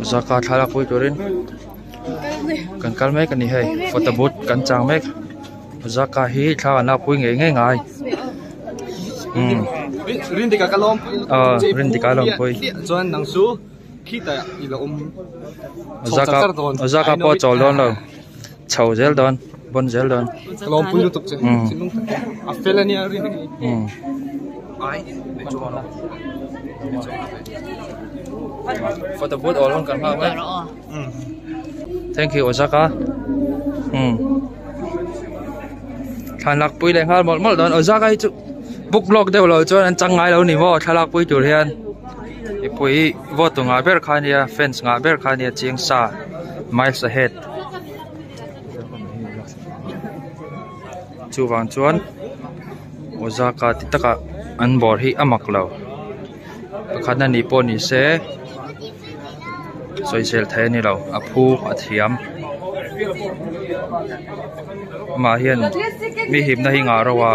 Osaka thlalak pui turin kan kal mek a ni hei photo booth kan chang mek Osaka hi thla an lak pui ngei ngei ngai umm aw Rindika lawmpui Osaka Osaka pawh a chawl dawn lo chho zel dawn bawn zel dawn umm umm. Photo booth awl hun kan nghak mek thank you Osaka umm thlanlak pui leh nghal mawlh mawlh dawn Osaka hi chu book lawk deuh lo chuan an chang ngai lo ni maw thlalak pui tur hian mipui vote tu ngah ber kha ania fans ngah ber kha ania chiang sa miles ahead chuvang chuan Osaka ti takah an bawr hi a mak lo pakhatna ni pawh ni se sawisel thei a ni lo a phu a thiam amah hian mi hipna hi ngah reuh a.